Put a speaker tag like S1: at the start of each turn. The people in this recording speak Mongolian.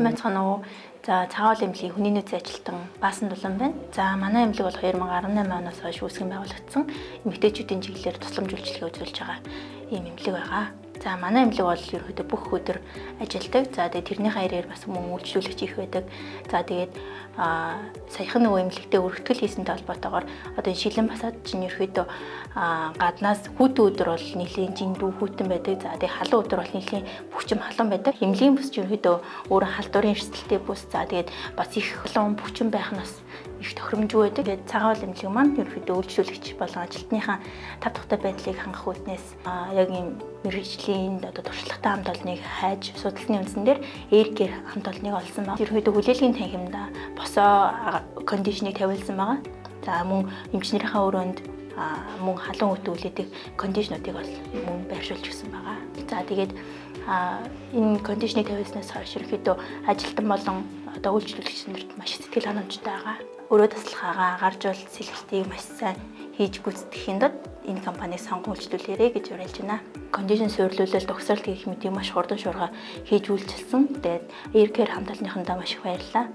S1: Сайн байцгаана уу? За, Цагаан эмнэлгийн хүний нөөцийн ажилтан Баасан Дулаан байна. За, манай эмнэлэг бол 2018 оноос хойш үүсгэн байгуулагдсан эмэгтэйчүүдийн чиглэлээр тусламж үйлчилгээ үзүүлж байгаа ийм эмнэлэг байгаа. За, манай эмнэлэг бол ерөнхийдөө бүх өдөр ажилладаг. За, тэгээд тэрнийхээ хэрээр бас мөн үйлчлүүлэгч их байдаг. За, тэгээд саяхан нөгөө эмнэлэгтээ өргөтгөл хийсэнтэй холбоотойгоор одоо энэ шилэн басаад чинь ерөнхийдөө гаднаас хүүтэн өдөр бол нэлийн жиндүү хүүтэн байдаг. За, тэгээд халуун өдөр бол нэлийн бүхчим халуун байдаг. Эмнэлгийн бүс чинь ерөнхийдөө өөрөө халдварын эрсдэлтэй бүс. За, тэгээд бас их халуун бүхчим байх нь бас их тохиромжгүй байдаг. Тэгээд Цагаан эмнэлэг маань ерөнхийдөө үйлчлүүлэгч болон ажилтныхаа тав тухтай байдлыг хангах үүднээс яг ийм мэргэжлийн одоо туршлагатай хамт олныг хайж судалсны үндсэн дээр Air Care хамт олныг олсон байна. Ерөнхийдөө хүлээлгийн танхимдаа босоо condition ийг тавиулсан байгаа. За, мөн эмчнэрийнхээ өрөөнд мөн халуун хүйтэн хүлээдэг condition уудыг бол мөн байршуулж өгсөн байгаа. За, тэгээд энэ condition ийг тавиулснаас хойш ерөнхийдөө ажилтан болон одоо үйлчлүүлэгч нарт маш сэтгэл ханамжтай байгаа. Өрөө тасалгаагаа гарч бол сэлгэлтийг маш сайн хийж гүйцэтгэхийн тулд энэ компанийг сонгон үйлчлүүлээрэй гэж уриалж байна. Condition суйрлуулалт, угсралт гэх мэтийг маш хурдан шуурга хийж үйлчилсэн. Тэгээд Air Care хамт олонныхондоо маш их баярлалаа.